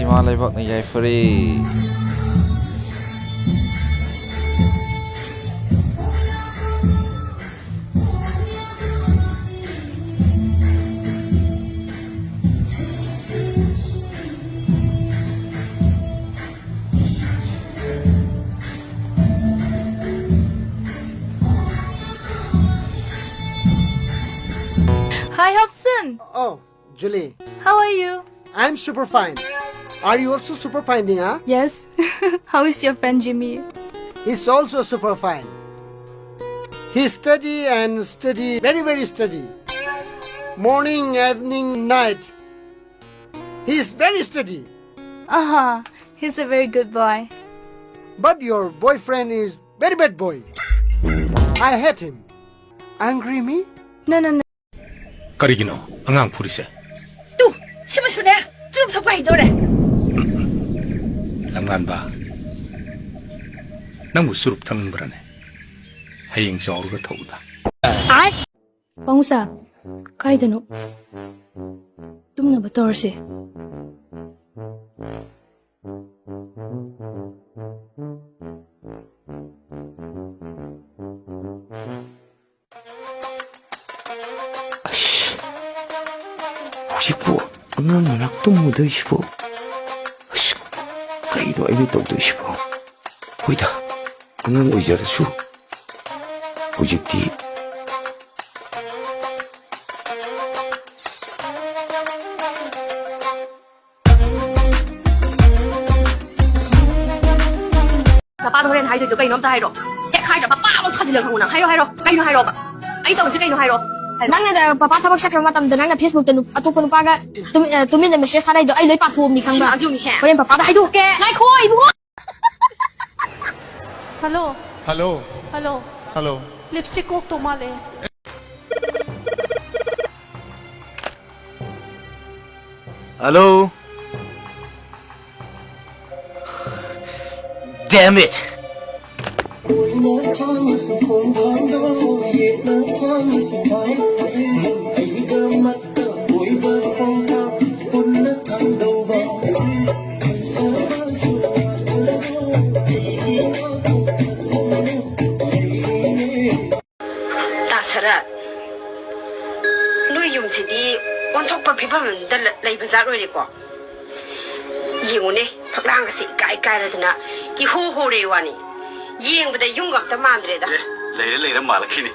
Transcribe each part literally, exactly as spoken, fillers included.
ꯏꯃꯥ ꯂꯩꯕꯥꯛꯅ ꯌꯥꯏꯐꯔꯦ꯫ Hi, Hobson. Oh, Julie. How are you? I'm super fine. Are you also super fine, huh? Yes. How is your friend Jimmy? He's also super fine. He study and study, very, very study. Morning, evening, night. He's very study. Uh-huh. He's a very good boy. But your boyfriend is very bad boy. I hate him. Angry me? No, no, no. ꯀꯔꯤꯒꯤꯅꯣ ꯑꯉꯥꯡ ꯐꯨꯔꯤꯁꯦ? Two, ꯁꯤꯃꯁꯨꯅꯦ, ꯆꯨꯔꯨꯞ ꯊꯛꯄ ꯍꯩꯗꯧꯔꯦ꯫ ꯂꯝꯉꯥꯟꯕ, ꯅꯪꯕꯨ ꯆꯨꯔꯨꯞ ꯊꯛꯅꯤꯡꯕ꯭ꯔꯅꯦ? ꯍꯌꯦꯡ ꯆꯥꯎꯔꯒ ꯊꯛꯎꯗ꯫ ꯄꯥꯕꯨꯡꯁꯥ, ꯀꯥꯏꯗꯅꯣ? ꯇꯨꯝꯅꯕ ꯇꯧꯔꯁꯦ꯫ ꯑꯁ, ꯍꯧꯖꯤꯛꯄꯨ ꯑꯉꯥꯡ ꯃꯅꯥꯛ ꯇꯨꯝꯃꯨꯗꯣꯏꯁꯤꯕꯨ? ꯑꯁ, ꯀꯩꯅꯣ ꯑꯩꯅ ꯇꯧꯗꯣꯏꯁꯤꯕꯣ? ꯍꯣꯏꯗ, ꯑꯉꯥꯡ ꯑꯣꯏꯖꯔꯁꯨ ꯍꯧꯖꯤꯛꯇꯤ꯫ ꯄꯄꯥꯗ ꯍꯣꯔꯦꯟ ꯍꯥꯏꯗꯣꯏꯗꯣ ꯀꯩꯅꯣ ꯑꯝꯇ ꯍꯥꯏꯔꯣ꯫ ꯍꯦꯛ ꯍꯥꯏꯗ꯭ꯔ ꯄꯄꯥ ꯑꯃꯨꯛ ꯊꯥꯖꯤꯜꯂꯒ ꯈꯪꯉꯨ ꯅꯪ꯫ ꯍꯥꯏꯔꯣ, ꯍꯥꯏꯔꯣ꯫ ꯀꯩꯅꯣ ꯍꯥꯏꯔꯣꯕ? ꯑꯩ ꯇꯧꯔꯤꯁꯦ ꯀꯩꯅꯣ ꯍꯥꯏꯔꯣ꯫ ꯍꯥꯏꯔꯣ꯫ ꯅꯪꯅ ꯄꯄꯥ ꯊꯕꯛ ꯆꯠꯈ꯭ꯔꯕ ꯃꯇꯝꯗ ꯅꯪꯅ Facebook-ꯇ ꯅꯨ-, ꯑꯇꯣꯞꯄ ꯅꯨꯄꯥꯒ ꯇꯨꯃꯤ-, ꯑ, ꯇꯨꯃꯤꯟꯅ message ꯊꯥꯅꯩꯗꯣ ꯑꯩ ꯂꯣꯏ ꯄꯥꯊꯣꯛꯑꯕꯅꯤ ꯈꯪꯕ꯭ꯔꯥ? ꯁꯤ ꯑꯉꯥꯡꯁꯤ ꯌꯦꯡꯉꯨꯅꯦꯍꯦ꯫ ꯍꯣꯔꯦꯟ ꯄꯄꯥꯗ ꯍꯥꯏꯗꯣꯛꯀꯦ꯫ ꯉꯥꯏꯈꯣ ꯏꯕꯨꯡꯉꯣ꯫ Hello. Hello. Hello. Hello. Lipstick ꯀꯣꯛꯇꯧ ꯃꯥꯜꯂꯦ꯫ Hello? Damn it! ꯀꯣ꯫ ꯌꯦꯡꯉꯨꯅꯦ, ꯐꯛꯂꯥꯡꯒꯁꯦ ꯏꯀꯥꯏ ꯀꯥꯏꯔꯗꯅ ꯏꯍꯣ ꯍꯣꯔꯦ ꯋꯥꯅꯤ꯫ ꯌꯦꯡꯕꯗ ꯌꯨꯝꯒ ꯑꯝꯇ ꯃꯥꯟꯗ꯭ꯔꯦꯗ꯫ ꯑꯦ, ꯂꯩꯔ ꯂꯩꯔ ꯃꯥꯜꯂꯛꯈꯤꯅꯤ꯫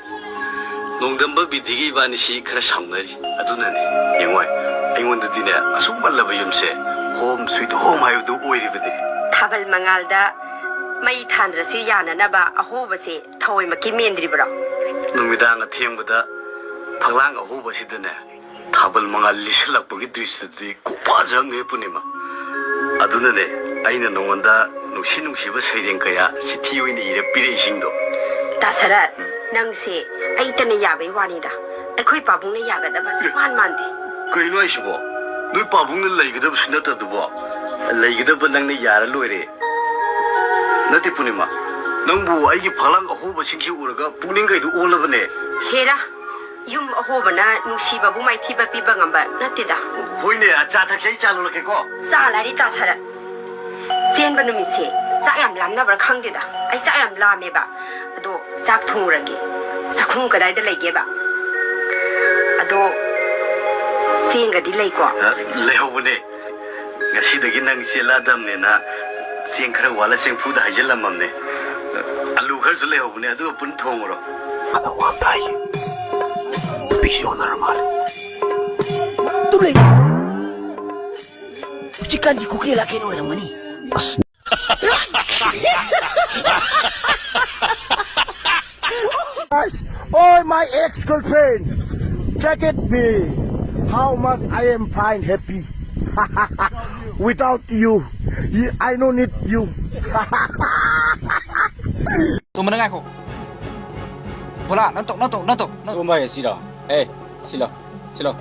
ꯅꯣꯡꯗꯝꯕ ꯕꯤꯗꯤꯒ ꯏꯕꯥꯅꯤꯁꯤ ꯈꯔ ꯁꯥꯎꯅꯔꯤ꯫ ꯑꯗꯨꯅꯅꯦ, ꯌꯦꯡꯉꯣꯏ, ꯑꯩꯉꯣꯟꯗꯗꯤꯅꯦ, ꯑꯁꯨꯛ ꯃꯜꯂꯕ ꯌꯨꯝꯁꯦ ꯍꯣꯝ ꯁ꯭ꯋꯤꯠ ꯍꯣꯝ ꯍꯥꯏꯕꯗꯨ ꯑꯣꯏꯔꯤꯕꯅꯤ꯫ ꯊꯥꯕꯜ ꯃꯉꯥꯜꯗ ꯃꯩ ꯊꯥꯟꯗ꯭ꯔꯁꯨ ꯌꯥꯅꯅꯕ ꯑꯍꯣꯕꯁꯦ ꯊꯑꯣꯏꯃꯛꯀꯤ ꯃꯦꯟꯗ꯭ꯔꯤꯕ꯭ꯔꯣ? ꯅꯨꯃꯤꯗꯥꯡ ꯑꯊꯦꯡꯕꯗ ꯐꯛꯂꯥꯡ ꯑꯍꯣꯕꯁꯤꯗꯅꯦ, ꯊꯥꯕꯜ ꯃꯉꯥꯜ ꯂꯤꯁꯜꯂꯛꯄꯒꯤ ꯗ꯭ꯔꯤꯁꯇꯨꯗꯤ ꯈꯨꯐꯖ ꯑꯃꯅꯦ ꯄꯨꯔꯅꯤꯃꯥ꯫ ꯑꯗꯨꯅꯅꯦ ꯑꯩꯅ ꯅꯉꯣꯟꯗ ꯅꯨꯡꯁꯤ ꯅꯨꯡꯁꯤꯕ ꯁꯩꯔꯦꯡ ꯀꯌꯥ ꯆꯤꯊꯤ ꯑꯣꯏꯅ ꯏꯔ ꯄꯤꯔꯛꯏꯁꯤꯡꯗꯣ꯫ ꯗꯥ ꯁꯔꯠ, ꯅꯪꯁꯦ ꯑꯩꯇꯅ ꯌꯥꯕꯩ ꯋꯥꯅꯤꯗ꯫ ꯑꯩꯈꯣꯏ ꯄꯥꯕꯨꯡꯅ ꯌꯥꯒꯗꯕ ꯁꯨꯛꯃꯥꯟ ꯃꯥꯟꯗꯦ꯫ ꯀꯩꯅꯣ ꯍꯥꯏꯁꯤꯕꯣ? ꯅꯣꯏ ꯄꯥꯕꯨꯡꯅ ꯂꯩꯒꯗꯕꯁꯨ ꯅꯠꯇꯗꯨꯕꯣ? ꯂꯩꯒꯗꯕ ꯅꯪꯅ ꯌꯥꯔ ꯂꯣꯏꯔꯦ꯫ ꯅꯠꯇꯦ ꯄꯨꯔꯅꯤꯃꯥ, ꯅꯪꯕꯨ ꯑꯩꯒꯤ ꯐꯛꯂꯥꯡ ꯑꯍꯣꯕꯁꯤꯡꯁꯤ ꯎꯔꯒ ꯄꯨꯛꯅꯤꯡ ꯀꯩꯗꯨ ꯑꯣꯜꯂꯕꯅꯦ꯫ ꯍꯦꯔꯥ, ꯌꯨꯝ ꯑꯍꯣꯕꯅ ꯅꯨꯡꯁꯤꯕꯕꯨ ꯃꯥꯏꯊꯤꯕ ꯄꯤꯕ ꯉꯝꯕ ꯅꯠꯇꯦꯗ꯫ ꯍꯣꯏꯅꯦ, ꯆꯥ ꯊꯛꯁꯦ, ꯑꯩ ꯆꯥ ꯂꯣꯜꯂꯛꯀꯦꯀꯣ꯫ ꯆꯥ ꯂꯥꯏꯔꯤ ꯗꯥ ꯁꯔꯠ꯫ ꯆꯦꯟꯕ ꯅꯨꯃꯤꯠꯁꯦ ꯆꯥꯛ ꯌꯥꯝ ꯂꯥꯝꯅꯕ꯭ꯔꯥ ꯈꯪꯗꯦꯗ꯫ ꯑꯩ ꯆꯥꯛ ꯌꯥꯝ ꯂꯥꯝꯃꯦꯕ꯫ ꯑꯗꯣ ꯆꯥꯛ ꯊꯣꯡꯉꯨꯔꯒꯦ꯫ ꯆꯥꯛꯈꯨꯝ ꯀꯗꯥꯏꯗ ꯂꯩꯒꯦꯕ? ꯑꯗꯣ ꯆꯦꯡꯒꯗꯤ ꯂꯩꯀꯣ? ꯑ, ꯂꯩꯍꯧꯕꯅꯦ꯫ ꯉꯁꯤꯗꯒꯤ ꯅꯪ ꯆꯦꯜꯂꯛꯑꯗꯕꯅꯦꯅ ꯆꯦꯡ ꯈꯔ ꯋꯥꯠꯂ ꯆꯦꯡꯐꯨꯗ ꯍꯩꯖꯤꯜꯂꯝꯃꯕꯅꯦ꯫ ꯑꯂꯨ ꯈꯔꯁꯨ ꯂꯩꯍꯧꯕꯅꯦ, ꯑꯗꯨꯒ ꯄꯨꯟꯅ ꯊꯣꯡꯉꯨꯔꯣ꯫ ꯑꯗꯣ ꯋꯥ ꯇꯥꯏ꯫ ꯅꯨꯄꯤꯁꯤ ꯌꯣꯟꯅꯔ ꯃꯥꯜꯂꯦ꯫ ꯇꯨꯝ ꯂꯩ꯫ ꯍꯧꯖꯤꯛꯀꯥꯟꯗꯤ ꯈꯨꯀꯦ ꯂꯥꯛꯀꯦꯅ ꯑꯣꯏꯔꯝꯒꯅꯤ꯫ ꯑꯁ꯫ Guys, oh, my ex-girlfriend, check it me. How much I am fine, happy. Without you, you, I don't need you. ꯇꯨꯝꯕꯅ ꯉꯥꯏꯈꯣ꯫ ꯕꯣꯂꯥ, ꯅꯪ ꯇꯣꯛ, ꯅꯪ ꯇꯣꯛ, ꯅꯪ ꯇꯣꯛ, ꯅꯪ ꯇꯣꯛ꯫ ꯇꯨꯝꯕ ꯍꯥꯏꯁꯤꯔꯣ? ꯑꯦ, ꯁꯤꯂꯣ, ꯁꯤꯂꯣ꯫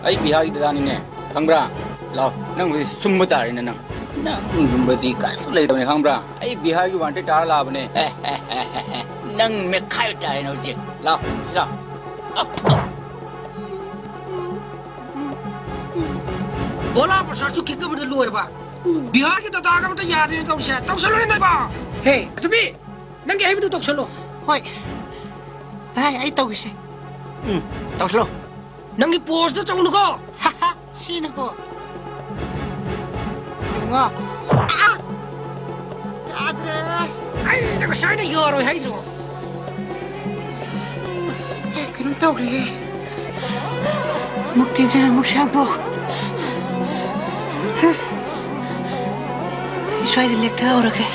ꯑꯩ ꯕꯤꯍꯥꯔꯒꯤ ꯗꯗꯥꯅꯤꯅꯦ, ꯈꯪꯕ꯭ꯔꯥ? ꯂꯥꯎ, ꯅꯪ ꯍꯧꯖꯤꯛ ꯁꯨꯝꯕ ꯇꯥꯔꯦꯅꯦ ꯅꯪ꯫ ꯅꯪꯒꯨꯝꯕꯗꯤ ꯀꯔꯤꯁꯨ ꯂꯩꯇꯕꯅꯦ, ꯈꯪꯕ꯭ꯔꯥ? ꯑꯩ ꯕꯤꯍꯥꯔꯒꯤ ꯋꯥꯟꯇꯦꯗ ꯇꯥꯔ ꯂꯥꯛꯑꯕꯅꯦ꯫ ꯅꯪ ꯃꯦꯠꯈꯥꯏꯕ ꯇꯥꯔꯦꯅꯦ ꯍꯧꯖꯤꯛ꯫ ꯂꯥꯎ, ꯁꯤꯂꯥꯎ꯫ ꯕꯣꯂꯥ ꯄ꯭ꯔꯁꯥꯗꯁꯨ ꯀꯤꯛ ꯑꯃꯗ ꯂꯣꯏꯔꯕ꯫ ꯕꯤꯍꯥꯔꯒꯤ ꯗꯗꯥꯒ ꯑꯃꯇ ꯌꯥꯗꯦꯅꯦ ꯇꯧꯔꯤꯁꯦ꯫ ꯇꯧꯁꯜꯂꯨꯅꯦ ꯅꯣꯏꯕꯣ꯫ ꯍꯦ, ꯑꯆꯨꯕꯤ, ꯅꯪꯒꯤ ꯑꯍꯩꯕꯗꯨ ꯇꯧꯁꯜꯂꯣ꯫ ꯍꯣꯏ꯫ ꯚꯥꯏ, ꯑꯩ ꯇꯧꯒꯦꯁꯦ꯫ ꯎꯝ, ꯇꯧꯁꯜꯂꯣ꯫ ꯅꯪꯒꯤ ꯄꯣꯁꯇꯣ ꯇꯧꯅꯨꯀꯣ꯫ ꯁꯤꯅꯀꯣ꯫ ꯉꯣ꯫ ꯌꯥꯗ꯭ꯔꯦ꯫ ꯑꯩꯅ ꯉꯁꯥꯏꯅ ꯌꯥꯔꯣꯏ ꯍꯥꯏꯗ꯭ꯔꯣ? ꯀꯩꯅꯣꯝ ꯇꯧꯈ꯭ꯔꯦꯍꯦ꯫ ꯑꯃꯨꯛ ꯇꯤꯟꯖꯪ, ꯑꯃꯨꯛ ꯁꯥꯡꯗꯣꯛ꯫ ꯑꯩ ꯁ꯭ꯋꯥꯏꯗ ꯂꯦꯛꯊꯍꯧꯔꯒꯦ꯫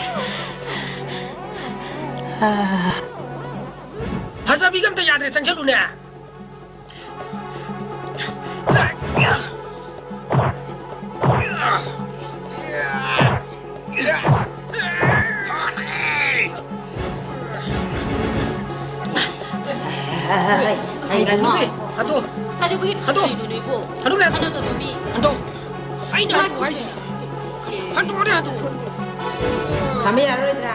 ꯑꯥ꯫ ꯐꯖꯕꯤꯒ ꯑꯝꯇ ꯌꯥꯗ꯭ꯔꯦ, ꯆꯪꯁꯜꯂꯨꯅꯦ꯫ ꯀꯩꯅꯣ? ꯍꯟꯗꯣ꯫ ꯀꯩꯗꯧꯕꯒꯤ ꯍꯟꯗꯣ꯫ ꯊꯝꯗꯣꯏꯅꯣ ꯅꯣꯏꯕꯣ? ꯍꯟꯗꯣ꯫ ꯍꯟꯗꯣ꯫ ꯍꯟꯗꯣ꯫ ꯑꯩꯅ ꯍꯟꯗꯣ ꯍꯥꯏꯁꯤꯅꯤ꯫ ꯍꯟꯗꯣꯛꯑꯣꯅꯦ, ꯍꯟꯗꯣꯛꯑꯣ꯫ ꯈꯥꯝꯕ ꯌꯥꯔꯣꯏꯗ꯭ꯔꯥ?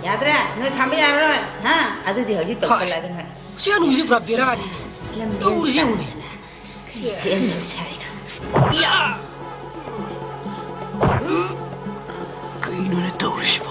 ꯌꯥꯗ꯭ꯔꯦ? ꯅꯣꯏ ꯈꯥꯝꯕ ꯌꯥꯔꯔꯣꯏ? ꯍꯥ? ꯑꯗꯨꯗꯤ ꯍꯧꯖꯤꯛ ꯍꯣꯏ꯫ ꯇꯧꯁꯜꯂꯛꯑꯒꯦ ꯅꯣꯏ꯫ ꯁꯤ ꯍꯅꯨꯕꯤꯁꯦ ꯄꯨꯔꯥ ꯕꯦꯔꯥꯅꯤꯅꯦ꯫ ꯂꯝꯖꯦꯟ ꯇꯧꯔꯤꯁꯦ ꯌꯦꯡꯉꯨꯅꯦ꯫ ꯇꯥꯟꯅꯅ ꯀꯔꯤ ꯊꯦꯛꯍꯟꯗꯣꯏ ꯁꯥꯏꯅꯣ? ꯌꯥ! ꯀꯩꯅꯣꯅꯦ ꯇꯧꯔꯤꯁꯤ?